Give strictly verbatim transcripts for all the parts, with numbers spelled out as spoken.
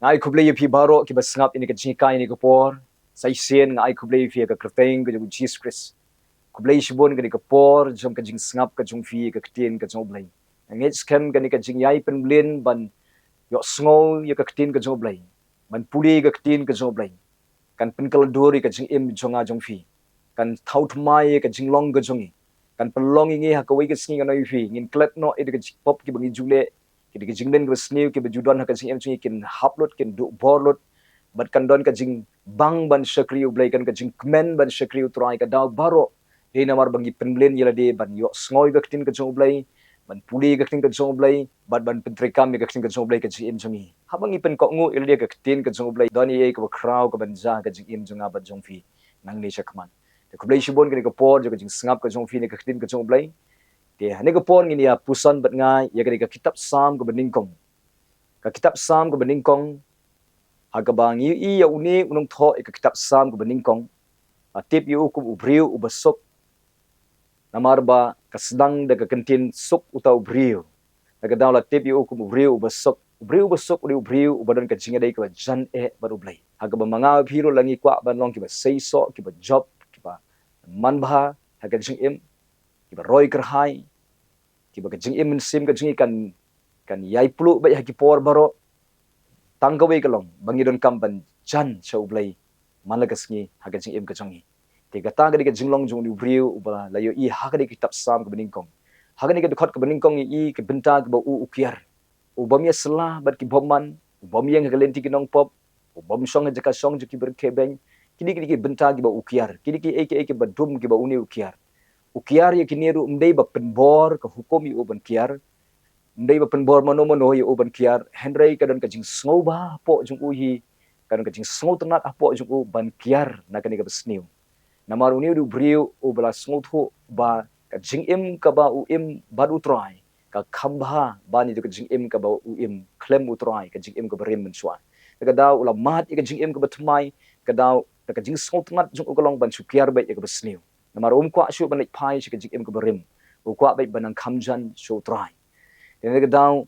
Nga ai khublei ïa phi baroh kiba sngap ïa kane ka jinghikai ha kane ka por. Sa shisien nga ai khublei ïa phi ha ka kyrteng ka jong u Jisu Khrist. Khublei shibun ha kane ka por jong ka jingsngap ka jong phi ïa ka ktien ka jong u Blei. Nga ngeit skhem kane ka jingïai pynbeit ban ïohsngew ïa ka ktien ka jong u Blei, ban pule ïa ka ktien ka jong u Blei, kan pynkylla dur ïa ka jingim jong nga jong phi, kan thaw thymmai ïa ka jinglong ka jong ngi, kan pynlong ïa ngi ha kawei ka sngi. Nga ong ïa phi, ngin klet noh ïa ka jingpop kiba ngi ju leh, ki dei ki jingmlien kiba sniew kiba ju don ha ka jingim jong ngi, kin hap lut, kin duh bor lut, bad kan don ka jingbang ban shakri ïa u Blei, kan don ka jingkmen ban shakri ïa u Trai ha ka daw baroh. Dei namar ba ngi pynbeit ïa lade ban ïohsngew ïa ka ktien ka jong u Blei, ban pule ïa ka ktien ka jong u Blei, bad ban pyntreikam ïa ka ktien ka jong u Blei ha ka jingim jong ngi. Haba ngi pynkohnguh ïa lade ha ka ktien ka jong u Blei, don ei ei kaba khraw kaban jia ha ka jingim jong nga bad jong phi nangne shakhmat. Te khublei shibun ha kane ka por jong ka jingsngap ka jong phi ïa ka ktien ka jong u Blei. Te ha kane ka por ngin ïa puson bad nga ïa kane ka kitab Salm kaba nyngkong. Ka kitab Salm kaba nyngkong, ha kaba ngi ïohi ïa une u nongthoh ïa ka kitab Salm kaba nyngkong, la tip ïa u kum u briew uba suk. Namar ba ka sdang da ka kyntien suk uta u briew. Ha ka daw la tip ïa u kum u briew uba suk. U briew uba suk u dei u briew uba don ka jingïadei kaba jan eh bad u Blei. Ha kaba ma nga ma phi ruh la ngi kwah ban long kiba seisoh, kiba jop, kiba manbha ha ka jingim, kiba roi kyrhai, kiba ka jingim mynsiem ka jong ngi kan, kan ïai pluh beit ha ki por baroh. Tang kawei ka long ba ngi donkam ban jan sha u Blei man la ka sngi ha ka jingim ka jong ngi. Te kata ka dei ka jinglong jong une u briew uba la ïohi ha kane ka kitab Salm kaba nyngkong. Ha kane ka dkhot kaba nyngkong ngi ïohi ka bynta kaba u u kiar, u bym ïasylla bad ki bymman, u bym ïeng ha ka lynti ki nongpop, u bym shong ha jaka shong jong ki byrkhebeiñ. Kine, kine ki bynta kiba u kiar, kine kiei kiei kiba dum kiba une u kiar. U kiar ïa kine ruh ym dei ba pynbor ka hukum ïa u ban kiar, ym dei ba pynbor mano mano ïa u ban kiar, hynrei ka don ka jingsngewbha hapoh jong u hi, ka don ka jingsngewtynnat hapoh jong u ban kiar na kane kaba sniew. Namar une u dei u briew uba la sngewthuh ba ka jingim kaba u im bad u Trai ka kham bha ban ïa ka jingim kaba u im khlem u Trai, ka jingim kaba rim mynshuwa. Te ka daw u la mad ïa ka jingim kaba thymmai, ka daw da ka jingsngewtynnat jong u ka long ban shu kiar beit ïa kaba sniew. Namar um kwah shuh ban leit phai sha ka jingim kaba rim. U kwah beit ban nang kham jan sha u Trai. Te na ka daw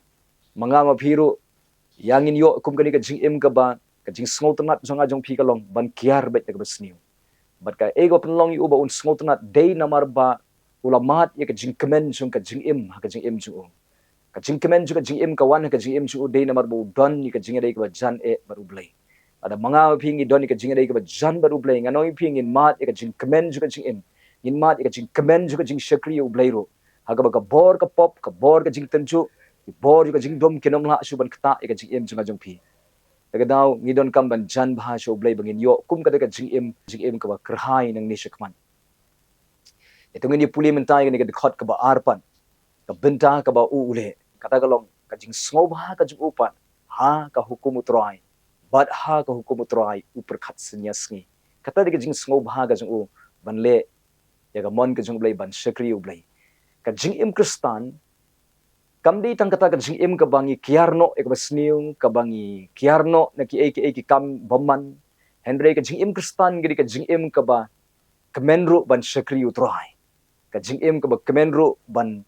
ma nga ma phi ruh, ïa ngin ïoh kum kane ka jingim kaba, ka jingsngewtynnat jong nga jong phi ka long ban kiar beit ïa kaba sniew. Bad kaei kaba pynlong ïa u ba un sngewtynnat, dei namar ba u la mad ïa ka jingkmen jong ka jingim ha ka jingim jong u. Ka jingkmen jong ka jingim ka wan ha ka jingim jong u dei namar ba u don ïa ka jingïadei kaba jan eh bad u Blei. Lada ma nga ma phi ngi don ïa ka jingïadei kaba jan bad u Blei, ngan ong ïa phi ngin mad ïa ka jingkmen jong ka jingim. Ngin mad ïa ka jingkmen jong ka jingshakri ïa u Blei ruh. Ha kaba ka bor ka pop, ka bor ka jingtynjuh, ki bor jong ka jingdum kin ym lah shuh ban ktah ïa ka jingim jong nga jong phi. Te ka daw ngi donkam ban jan bha sha u Blei ba ngin ïoh kum kata ka jingim, jingim kaba kyrhai nangne shakhmat. Ïa to ngin ïa pule mynta ïa kane ka dkhot kaba ar pat. Ka bynta kaba u u leh, kata ka long ka jingsngewbha ka jong u pat ha ka hukum u Trai, bad ha ka hukum u Trai u pyrkhat synñia sngi. Kata dei ka jingsngewbha ka jong u ban leh ïa ka mon ka jong u Blei, ban shakri u Blei. Ka jingim Khristan kam dei tang kata ka jingim kaba ngi kiar noh ïa kaba sniew, kaba ngi kiar noh na kiei kiei ki kam bymman. Hynrei ka jingim Khristan ka dei ka jingim kaba kmen ruh ban shakri u Trai. Ka jingim kaba kmen ruh ban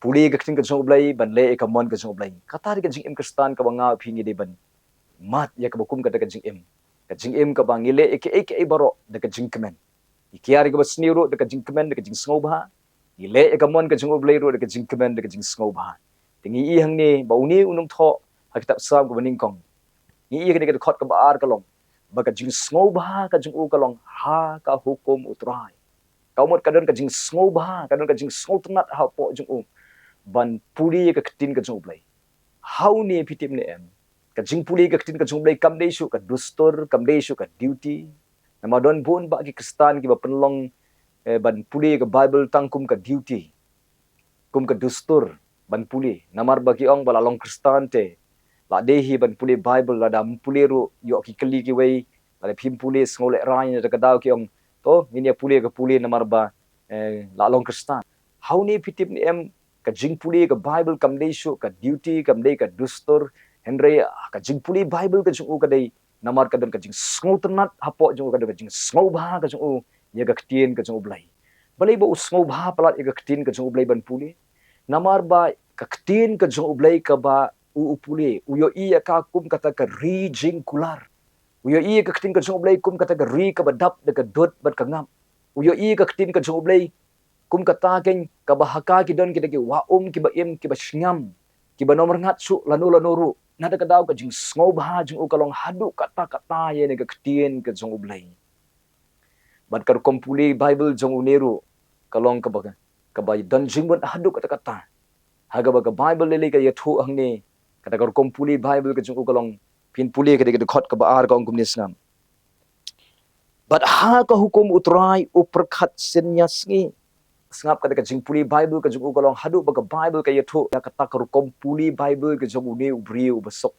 pule ka ktien ka jong u Blei, ban leh ïa ka mon ka jong u Blei. Kata dei ka jingim Khristan kaba nga phi ngi dei ban mad ïa kaba kum kata ka jingim. Ka jingim kaba ngi leh ïa kiei kiei baroh da ka jingkmen. Ngi kiar ïa kaba sniew ruh da ka jingkmen, da ka jingsngewbha. Ngi leh ïa ka mon ka jong u Blei ruh da ka jingkmen, da ka jingsngewbha. Te ngi ïohi hangne ba une u nongthoh ha kitab Salm kaba nyngkong, ngi ïohi kane ka dkhot kaba ar ka long ba ka jingsngewbha ka jong u ka long ha ka hukum u Trai. Ka mut ka don ka jingsngewbha, ka don ka jingsngewtynnat hapoh jong u ban pule ïa ka ktien ka jong u Blei. Ha une, phi tip ne em, ka jingpule ïa ka ktien ka jong u Blei kam dei shuh ka dustur, kam dei shuh ka duty. Namar don bun bah ki Khristan kiba pynlong, eh, ban pule ïa ka Baibl tang kum ka duty, kum ka dustur ban pule. Namar ba ki ong ba la long Khristan te la dei hi ban pule Baibl, lada ym pule ruh ïoh ki kylli kiwei, lada phim pule sngew lehrain. Te ka daw ki ong, to ngin ïa pule ka pule namar ba, eh, la long Khristan. Ha une, phi tip ne em, ka jingpule ka Baibl kam dei shuh ka duty, kam dei ka dustur, hynrei, ah, ka jingpule Baibl ka jong u ka dei namar ka don ka jingsngewtynnat hapoh jong u, ka don ka jingsngewbha ka jong u ïa ka ktien ka jong u Blei. Balei ba u sngewbha palat ïa ka ktien ka jong u Blei ban pule? Namar ba ka ktien ka jong u Blei kaba u, u pule, u ïohi ïa ka kum kata ka ri jingkular. U ïohi ïa ka ktien ka jong U Blei kum kata ka ri kaba dap da ka dud bad ka ngap. U ïohi ïa ka ktien ka jong U Blei kum kata keiñ kaba ha ka ki don kita ki wah um kiba im, kiba sngam, kiba nym rngat shuh lano lano ruh. Na kata ka daw ka jingsngewbha jong u ka long haduh katta katta ïa kane ka ktien ka jong U Blei. Bad ka rukom pule Baibl jong une ruh ka long kaba, kaba don jingmut haduh katta katta. Ha kaba ka Baibl lei lei ka ïathuh hangne, kata ka rukom pule Baibl ka jong u ka long, phin pule ka dei ka dkhot kaba ar, ka ong kumne, sngap: Bad ha ka hukum U Trai u pyrkhat synñia sngi. Sngap, kata ka jingpule Baibl ka jong u ka long haduh ba ka Baibl ka ïathuh ïa kata ka rukom pule Baibl ka jong une u briew uba suk,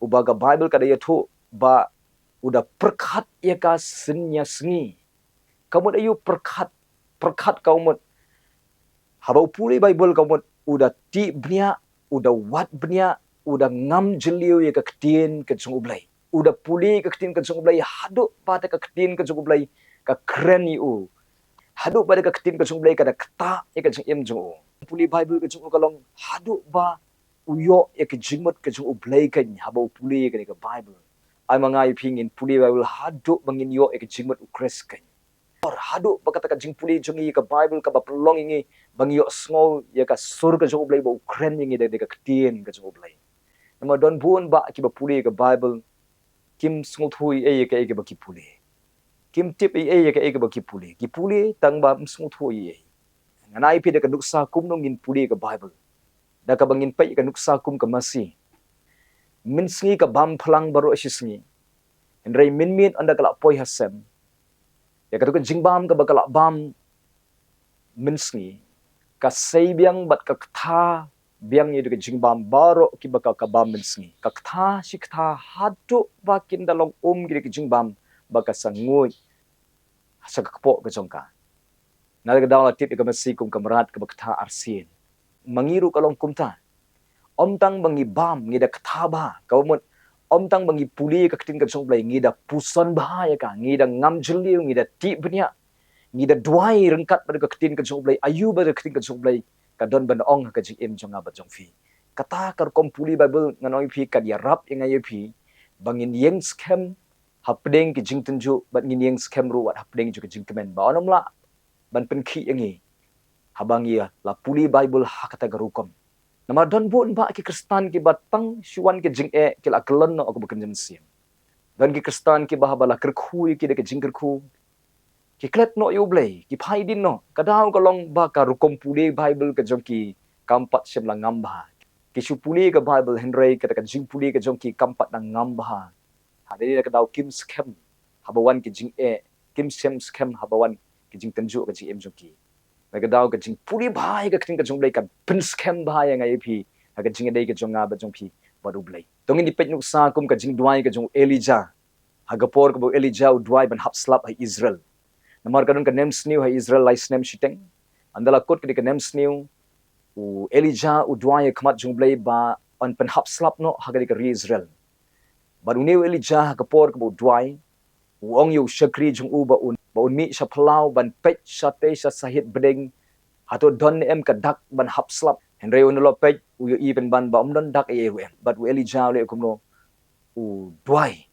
uba ka Baibl ka da ïathuh ba u da pyrkhat ïa ka synñia sngi. Ka mut aïu pyrkhat? Pyrkhat ka mut, haba u pule Baibl ka mut u da tih bniah, u da wad bniah, u da ngam jylliew ïa ka ktien ka jong U Blei. U da pule ka ktien ka jong U Blei haduh ba kata ka ktien ka jong U Blei ka kren ïa u. Haduh ba kata ka ktien ka jong U Blei ka da ktah ïa ka jingim jong u. Pule Baibl ka jong u ka long haduh ba u ïoh ïa ka jingmut ka jong U Blei keiñ haba u pule ïa kane ka Baibl. Ai ma nga ïa phi, ngin pule Baibl haduh ba ngin ïoh ïa ka jingmut U Khrist keiñ. Haduh ba kata ka jingpule jong ngi ïa ka Baibl kaba pynlong ïa ngi ba ngi ïohsngew ïa ka sur ka jong U Blei ba u kren ïa ngi da, da ka ktien ka jong U Blei. Namar don bun bah kiba pule ïa ka Baibl, kim sngewthuh ei ei ïa kaei kaba ki pule. Kim tip ei ei ïa kaei kaba ki pule. Ki pule tang ba ym sngewthuh ei ei. Ngan ai phi da ka nuksa kumno ngin pule ïa ka Baibl. Da kaba ngin peit ïa ka nuksa kum ka masi. Mynsngi ka bam phlang baroh shi sngi. Hynrei mynmiet ynda ka la poi ha sem, ïa katu ka jingbam kaba ka la bam mynsngi, ka sei biang bad ka ktha biang ïa katu ka jingbam baroh kiba ka, ka bam mynsngi. Ka ktha shi ktha haduh ba kin da long um katu ka jingbam ba ka sa nguid sha ka kpoh ka jong ka. Na kata ka daw la tip ïa ka masi kum ka mrad kaba ktha arsien. Ma ngi ruh ka long kumta. Ym tang ba ngi bam, ngi da ktha bha, kaba mut ym tang ba ngi pule ïa ka ktien ka jong U Blei, ngi da puson bha ïa ka, ngi da ngam jylliew, ngi da tih bniah, ngi da duwai ryngkat bad ka ktien ka jong U Blei, aïu ba ka ktien ka jong U Blei ka don ban ong ha ka jingim jong nga bad jong phi. Kata ka rukom pule Baibl, ngan ong ïa phi, kan ïarap ïa nga ïa phi ba ngin ïeng skhem hapdeng ki jingtynjuh bad ngin ïeng skhem ruh wat hapdeng jong ki jingkmen, ba un ym lah ban pynkhih ïa ngi haba ngi la pule Baibl ha kata ka rukom. Namar don bun bah ki Khristan kiba tang shu wan ki jingeh ki la kyllon noh ïa ka ba kynja mynsiem. Don ki Khristan kiba haba la kyrkhu ïa ki da ka jingkyrkhu, ki klet noh ïa U Blei, ki phai dien noh. Ka daw ka long ba ka rukom pule Baibl ka jong ki kam pat shym la ngam bha. Ki shu pule ka Baibl hynrei kata ka jingpule ka jong ki kam pat da ngam bha. Ha, dei na ka daw kim skhem haba wan ki jingeh, kim shem skhem haba wan ki jingtynjuh ha ka jingim jong ki. Na ka daw ka jingpule bha ïa ka ktien ka jong U Blei kan pynskhem bha ïa nga ïa phi ha ka jingïadei ka jong nga bad jong phi bad U Blei. To ngin ïa peit nuksa kum ka jingduwai ka jong u Elijah. Ha ka por kaba u Elijah u duwai ban hap slap ha Israel. Namar ka don ka nemsniew ha Israel lai snem shiteng. Ynda la kut ka dei ka nemsniew, u Elijah u duwai ha khmat jong U Blei ba un pynhap slap noh ha ka dei ka ri Israel. Bad une u Elijah ha ka por kaba u duwai, u ong ïa u shakri jong u ba un, ba un mih sha phyllaw ban peit shatei sha sahit bneng, hato don ne em ka dak ban hap slap. Hynrei u, ynda la peit, u ïohi pynban ba ym don dak ei ei ruh em. Bad u Elijah u leh kumno? U duwai,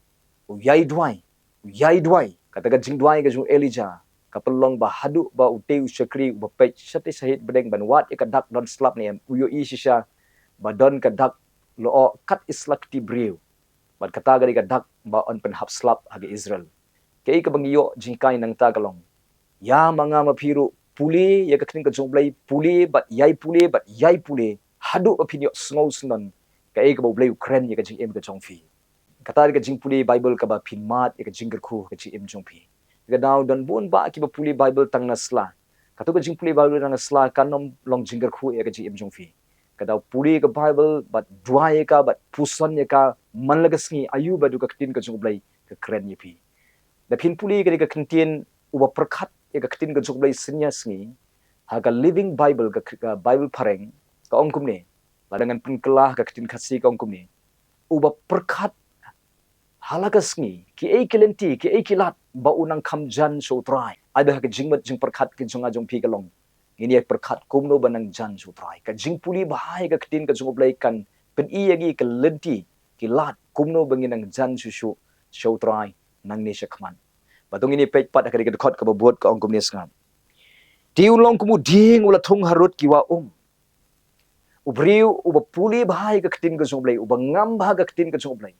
u ïai duwai, u ïai duwai. Kata ka jingduwai ka jong u Elijah ka pynlong ba haduh ba utei u shakri uba peit shatei sahit bneng ban wad ïa ka dak don slap ne em, u ïohi shisha ba don ka dak lyoh kat i sla kti briew. Bad kata ka dei ka dak ba un pynhap slap ha ka Israel. Kaei kaba ngi ïoh jinghikai nangta ka long, ïa ma nga ma phi ruh, pule ïa ka ktien ka jong U Blei, pule bad ïai pule bad ïai pule haduh ba phin ïohsngew syndon kaei kaba U Blei u kren ïa ka jingim ka jong phi. Kata ka dei ka jingpule Baibl kaba phin mad ïa ka jingkyrkhu ha ka jingim jong phi. Ka daw don bun bah kiba pule Baibl tang na sla. Kato ka jingpule Baibl tang na sla kan ym long jingkyrkhu ïa ka jingim jong phi. Ka daw pule ka Baibl bad duwai ïa ka bad puson ïa ka man la ka sngi, aïu ba haduh ka ktien ka jong U Blei ka kren ïa phi. Da phin pule ka dei ka ktien uba pyrkhat ïa ka ktien ka jong U Blei synñia sngi, ha ka Living Bible, ka, ka Baibl phareng, ka ong kumne. Lada ngan pynkylla ha ka ktien Khasi ka ong kumne: Uba pyrkhat ha la ka sngi kiei ki lynti, kiei ki lad, ba u nang kham jan sha U Trai. Ai ba ha ka jingmut jingpyrkhat ka jong nga jong phi ka long, ngin ïa pyrkhat kumno ba nang jan sha U Trai. Ka jingpule bha ïa ka ktien ka jong U Blei kan Pyni ïa ngi ka lynti, ki lad, kumno ba ngin nang jan shuh shuh sha U Trai nangne shakhmat. Bad to ngin ïa peit pat ha kane ka dkhot kaba bud ka ong kumne sngap. Te un long kum u dieng uba la thung harud ki wah um. U briew uba pule bha ïa ka ktien ka jong U Blei, uba ngam bha ka ktien ka jong U Blei.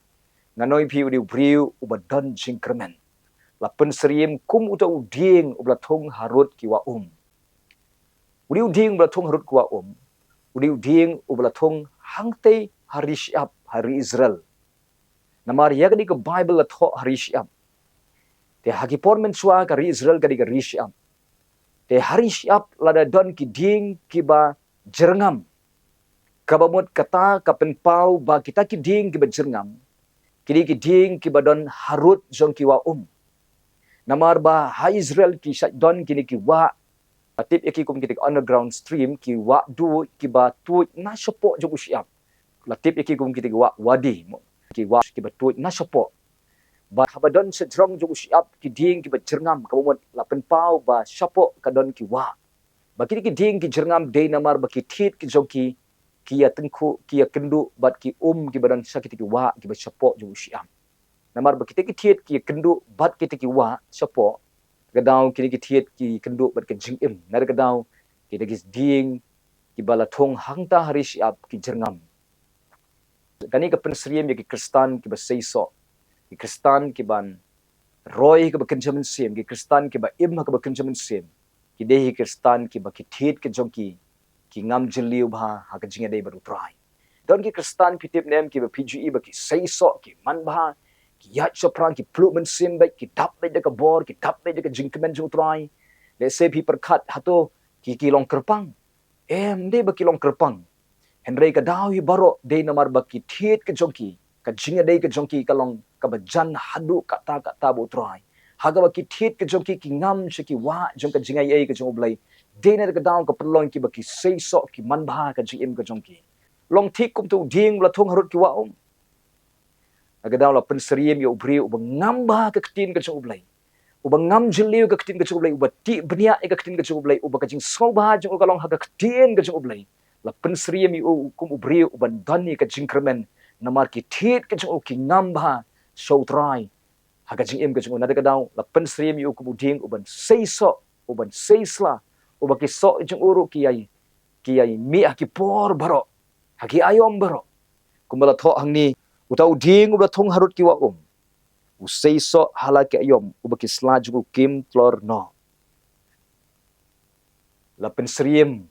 Ngan ong ïa phi u dei u briew uba don jingkyrmen. La pynsyriem kum uta u dieng uba la thung harud ki wah um. U dei u dieng uba la thung harud ki wah um. U dei u dieng uba la thung hangtei ha ri shyiap, ha ri Israel. Namar ïa kane ka Baibl la thoh ha ri shyiap. Te ha ki por mynshuwa ka ri Israel ka dei ka ri shyiap. Te ha ri shyiap lada don ki dieng kiba jyrngam, kaba mut kata ka pynpaw ba kita ki dieng kiba jyrngam ki dei ki dieng kiba don harud jong ki wah um. Namar ba ha Israel ki shait don kine ki wah, la tip ïa ki kum kita ki underground stream, ki wah duid kiba tuid na shapoh jong u shyiap. La tip ïa ki kum kita ki wah wadi, mo. Ki wah kiba tuid na shapoh. Bad haba don shajrong jong u shyiap ki dieng kiba jyrngam, kaba mut la pynpaw ba shapoh ka don ki wah. Ba kita ki dieng ki jyrngam dei namar ba ki thied ki jong ki, ki ïa tyngkhuh, ki ïa kynduh bad ki um kiba don sha kita ki wah kiba shapoh jong u shyiap. Namar ba kita ki thied ki ïa kynduh bad kita ki wah shapoh, ka daw kine ki thied ki kynduh bad ka jingim. Na kata ka daw kita ki dieng kiba la thung hangta ha ri shyiap ki jyrngam. Kane ka pynsyriem ïa ki Khristan kiba seisoh, ki Khristan kiban roi ha kaba kynja mynsiem, ki Khristan kiba im ha kaba kynja mynsiem, ki dei ki Khristan kiba ki thied ki jong ki, ki ngam jylliew bha ha ka jingïadei bad U Trai. Don ki Khristan phi tip ne em kiba phi ju i ba ki seisoh, ki manbha, ki ïaid shaphrang, ki pluh mynsiem beit, ki dap beit da ka bor, ki dap beit da ka jingkmen jong U Trai. Lehse phi pyrkhat hato ki, ki long kyrpang. Em, ym dei ba ki long kyrpang. Hynrei ka daw hi baroh dei namar ba ki thied ki jong ki, ka jingïadei ka jong ki ka long kaba jan haduh katta katta bad U Trai. Ha kaba ki thied ki jong ki ki ngam sha ki wah jong ka jingaiei ka jong U Blei. Dei na kata ka daw ka pynlong kiba ki seisoh, ki manbha ha ka jingim ka jong ki. Long thik kum uta u dieng uba la thung harud ki wah um. Na kata ka daw la pynsyriem ïa u briew uba ngam bha ka ktien ka jong U Blei. Uba ngam jylliew ka ktien ka jong U Blei, uba tih bniah ïa ka ktien ka jong U Blei, uba ka jingsngewbha jong u ka long ha ka ktien ka jong U Blei. La pynsyriem ïa u kum u briew uban don ïa ka jingkyrmen, namar ki thied ki jong u ki ngam bha sha U Trai ha ka jingim ka jong u. Na kata ka daw la pynsyriem ïa u kum u dieng uban seisoh, uban seisla, uba ki soh jong u ruh ki ïai, ki ïai mih ha ki por baroh, ha ki aïom baroh. Kumba la thoh hangne, uta u dieng uba la thung harud ki wah um, u seisoh ha la ki aïom, uba ki sla jong u kim tlor noh. La pynsyriem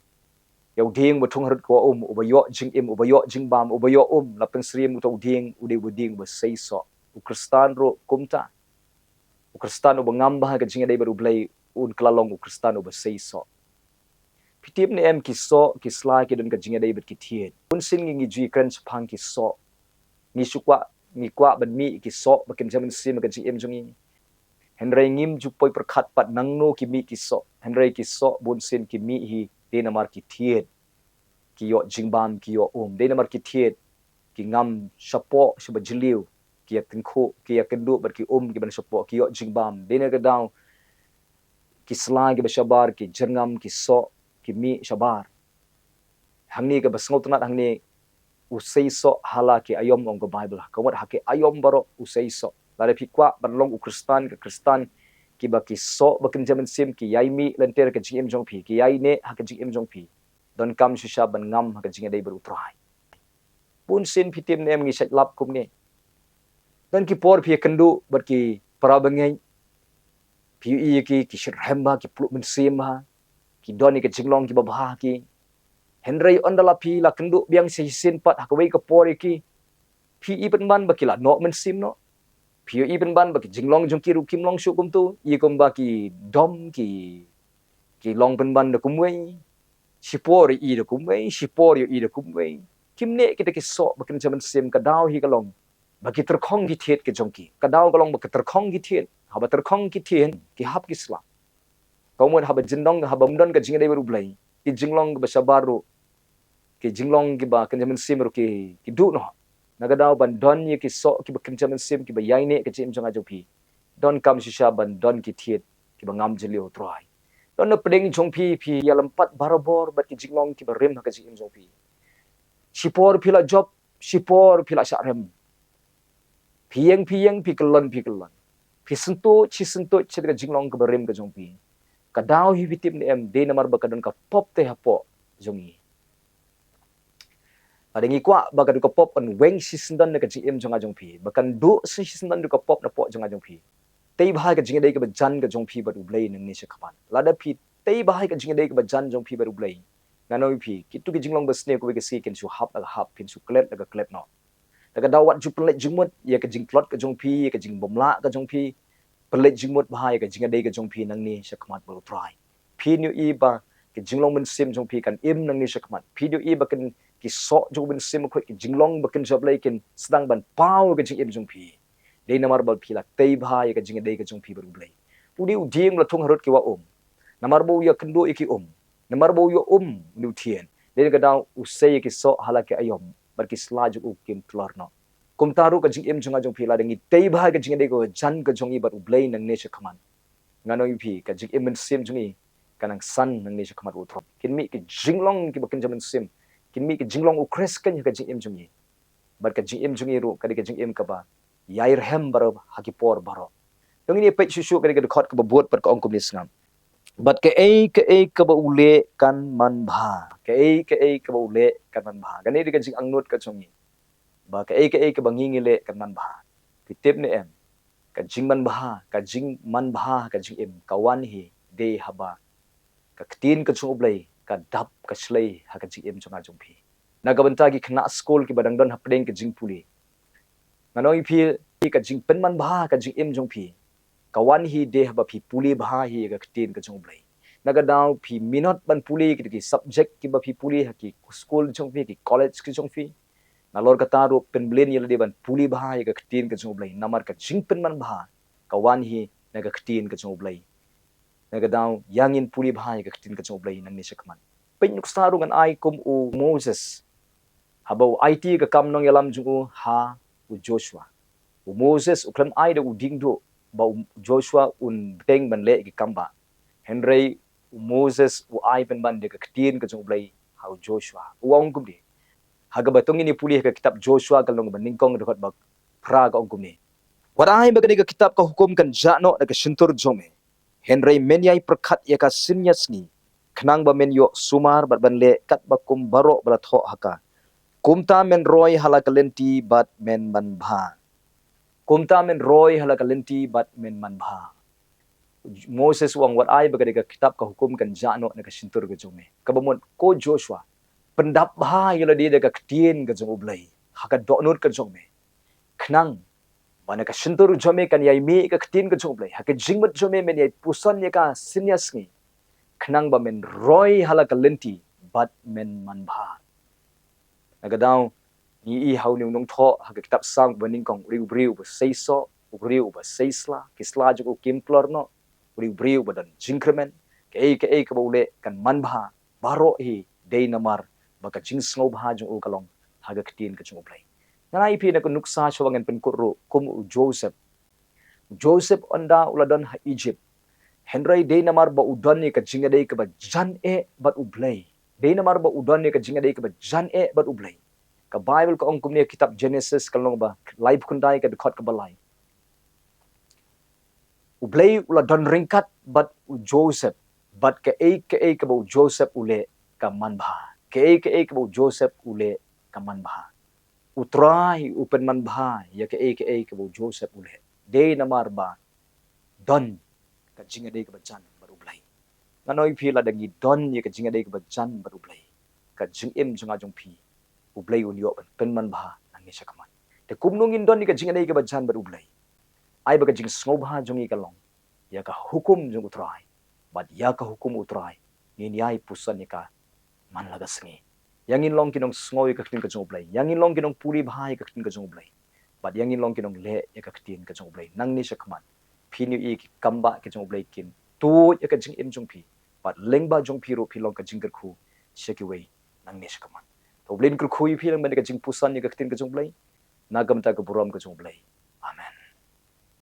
ïa u dieng uba thung harud ki wah um, uba ïoh jingim, uba ïoh jingbam, uba ïoh um. La pynsyriem uta u dieng u dei u dieng uba seisoh. U Khristan ruh kumta. U Khristan uba ngam bha ha ka jingïadei bad U Blei un kylla long u Khristan uba seisoh. Phi tip ne em ki soh, ki sla ki don ka jingïadei bad ki thied. Bunsien ngi, ngi ju ïakren shaphang ki soh. Ngi shu kwah, ngi kwah ban mih ki soh ba kynja mynsiem ha ka jingim jong ngi. Hynrei ngim ju poi pyrkhat pat nangno ki mih ki soh. Hynrei ki soh bunsien ki mih hi dei namar ki thied. Ki ïoh jingbam, ki ïoh um. Dei namar ki thied, ki ngam shapoh, shaba jylliew, ki ïa tyngkhuh, ki ïa kynduh bad ki um kiban shapoh, ki ïoh jingbam. Dei na kata ka daw ki sla kiba shabar, ki jyrngam, ki soh, ki mih shabar. Hangne kaba sngewtynnat hangne, u seisoh ha la ki aïom ong ka Baibl. Ka mut ha ki aïom baroh u seisoh. Lada phi kwah ban long u Khristan, ka Khristan kiba ki soh ba kynja mynsiem ki ïai mih lynter ha ka jingim jong phi, ki ïai neh ha ka jingim jong phi, donkam shisha ban ngam ha ka jingïadei bad U Trai. Bunsien phi tip ne em ngi shait lap kumne. Don ki por phi ïa kynduh bad ki para bangeit. Phi ïohi ïa ki, ki shitrhem bha, ki pluh mynsiem bha, ki don ïa ka jinglong kiba bha ha ki. Hynrei ynda la phi la kynduh biang shisien pat ha kawei ka por ïa ki, phi i pynban ba ki la noh mynsiem noh. Phi ïohi pynban ba ki jinglong jong ki ruh kim long shuh kumto, i kumba ki dom, ki, ki long pynban da kumwei. Shipor i da kumwei, shipor ïohi da kumwei. Kim neh kita ki soh ba kynja mynsiem, ka daw hi ka long ba ki tyrkhong ki thied ki jong ki. Ka daw ka long ba ki tyrkhong ki thied. Haba tyrkhong ki thied, ki hap ki sla. Ka mut haba jyndong, haba ym don ka jingïadei bad U Blei, ki jinglong kiba shabar ruh, ki jinglong kiba kynja mynsiem ruh ki, ki duh noh. Na ka daw ban don ïa ki soh kiba kynja mynsiem kiba ïaineh ka jingim jong nga jong phi, donkam shisha ban don ki thied kiba ngam jylliew U Trai. Don na pdeng jong phi, phi ïalympat barabor bad ki jinglong kiba rim ha ka jingim jong phi. Shipor phi la jop, shipor phi la shah rem. Phi ïeng, phi ïeng, phi kyllon, phi kyllon. Phi syntuid, shi syntuid sha ka jinglong kaba rim ka jong phi. Ka daw hi phi tip ne em, dei namar ba ka don ka pop te hapoh jong ngi. Lada ngi kwah ba ka dei ka pop kan weng shisyndon na ka jingim jong nga jong phi, ba kan duh shisyndon dei ka pop na poh jong nga jong phi. Tei bha ka jingïadei kaba jan ka jong phi bad U Blei nangne sha khmat. Lada phi tei bha ka jingïadei kaba jan jong phi bad U Blei, ngan ong ïa phi, kito ki jinglong basniew kawei ka sngi kin shu hap la ka hap, kin shu klet la ka klet noh. Da ka daw wat ju pynleit jingmut ïa ka jingtlot ka jong phi, ïa ka jingbymlah ka jong phi. Pynleit jingmut bha ïa ka jingïadei ka jong phi nangne sha khmat bad U Trai. Phin ïohi ba ka jinglong mynsiem jong phi kan im nangne sha khmat. Phin ïohi ba kan ki soh jong U Mynsiem Bakhuid, ki jinglong ba kynja Blei kin sdang ban paw ïa ka jingim jong phi. Dei namar ba phi la tei bha ïa ka jingïadei ka jong phi bad U Blei. U dei u dieng ba la thung harud ki wah um. Namar ba u ïakynduh ïa ki um. Namar ba u ïa um u dei u thien. Dei na ka daw u sei ïa ki soh ha la ki aïom bad ki sla jong u kim tlor noh. Kumta ruh ka jingim jong nga jong phi, lada ngi tei bha ka jingïadei kaba jan ka jong ngi bad U Blei nangne sha khmat, ngan ong ïa phi, ka jingim mynsiem jong ngi kan nang san nangne sha khmat U Trai. Kin mih ki jinglong kiba kynja mynsiem. Kin mih ki jinglong u khreh skeiñ ha ka jingim jong ngi. Bad ka jingim jong ngi ruh ka dei ka jingim kaba ïai rhem baroh ha ki por baroh. Ngi ïa peit shuh shuh kane ka dkhot kaba bud bad ka ong kumne, sngap. Bad kaei kaei kaba u leh kan manbha. Kaei kaei kaba u leh kan manbha. Kane dei ka jingangnud ka jong ngi. Ba kaei kaei kaba ngi ngi leh kan manbha. Phi tip ne em, ka jingmanbha, ka jingmanbha ka jingim ka wan hi dei haba ka ktien ka jong U Blei ka dap ka shlei ha ka jingim jong nga jong phi. Na ka bynta ki khynnah skul kiba dang don hapdeng ka jingpule, ngan ong ïa phi, ka jingpynmanbha ka jingim jong phi ka wan hi dei haba phi pule bha hi ïa ka ktien ka jong U Blei. Na ka daw phi minot ban pule kito ki subject kiba phi pule ha ki skul jong phi, ki college ki jong phi. Nalor kata ruh pynbeit ïa lade ban pule bha ïa ka ktien ka jong U Blei, namar ka jingpynmanbha ka wan hi na ka ktien ka jong U Blei. Na ka daw ïa ngin pule bha ïa ka ktien ka jong U Blei nangne sha khmat. Peit nuksa ruh ngan ai kum u Moses. Haba u aiti ka kam nongïalam jong u ha u Joshua, u Moses u khlem ai da u diengduh ba u Joshua un bteng ban leh ki kam bah. Hynrei u Moses u ai pynban da ka ktien ka jong U Blei ha u Joshua. U ong kumne. Ha kaba to ngin ïa pule ha ka kitab Joshua ka lynnong ba nyngkong, dkhot ba phra, ka ong kumne. Wat ai ba kane ka kitab ka hukum kan jah noh na ka shyntur jong me. Hynrei men ïai pyrkhat ïa ka synñia sngi, khnang ba men ïoh sumar bad ban leh katba kum baroh ba la thoh ha ka. Kumta men roi ha la ka lynti bad men manbha. Kumta men roi ha la ka lynti bad men manbha. Moses u ong wat ai ba kane ka kitab ka hukum kan jah noh na ka shyntur ka jong me. Kaba mut, ko Joshua, pyndap bha ïa lade da ka ktien ka jong U Blei ha ka dohnud ka jong me. Khnang ba na ka shyntur jong me kan ïai mih ka ktien ka jong U Blei. Ha ka jingmut jong me men ïai puson ïa ka synñia sngi, khnang ba men roi ha la ka lynti bad men manbha. Na ka daw ngi i ha une u nongthoh ha ka kitab Salm ba nyngkong, u dei u briew uba sei soh, u briew uba sei sla, ki sla jong u kim tlor noh, u dei u briew uba don jingkyrmen. Kaei kaei kaba u leh kan manbha baroh hi dei namar ba ka jingsngewbha jong u ka long ha ka ktien ka jong U Blei. Ngan ai phi na ka nuksa shuwa ngan pynkut ruh kum u Joseph. U Joseph ynda u la don ha Egypt, hynrei dei namar ba u don ïa ka jingïadei kaba jan eh bad U Blei. Dei namar ba u don ïa ka jingïadei kaba jan eh bad U Blei. Ka Baibl ka ong kumne, kitab Genesis ka lynnong ba laiphew khyndai ka dkhot kaba lai. U Blei u la don ryngkat bad u Joseph, bad kaei kaei kaba u Joseph u leh ka manbha. Kaei kaei kaba u Joseph u leh ka manbha. U Trai u pynmanbha ïa kaei kaei kaba u Joseph u leh. Dei namar ba don ka jingïadei kaba jan bad U Blei. Ngan ong ïa phi, lada ngi don ïa ka jingïadei kaba jan bad U Blei, ka jingim jong nga jong phi, U Blei un ïoh ban pynmanbha nangne sha khmat. Te kumno ngin don ïa ka jingïadei kaba jan bad U Blei? Ai ba ka jingsngewbha jong ngi ka long ïa ka hukum jong U Trai, bad ïa ka hukum U Trai ngin ïai puson ïa ka man la ka sngi. Ïa ngin long ki nongsngew ïa ka ktien ka jong U Blei. Ïa ngin long ki nongpule bha ïa ka ktien ka jong U Blei. Bad ïa ngin long ki nongleh ïa ka ktien ka jong U Blei. Nangne sha khmat, phin ïohi ki kambah ki jong U Blei kin tuid ïa ka jingim jong phi. Bad lyngba jong phi ruh phin long ka jingkyrkhu sha kiwei nangne sha khmat. To U Blei un kyrkhu ïa phi lyngba kane ka jingpuson ïa ka ktien ka jong U Blei. Na ka bynta ka burom ka jong U Blei.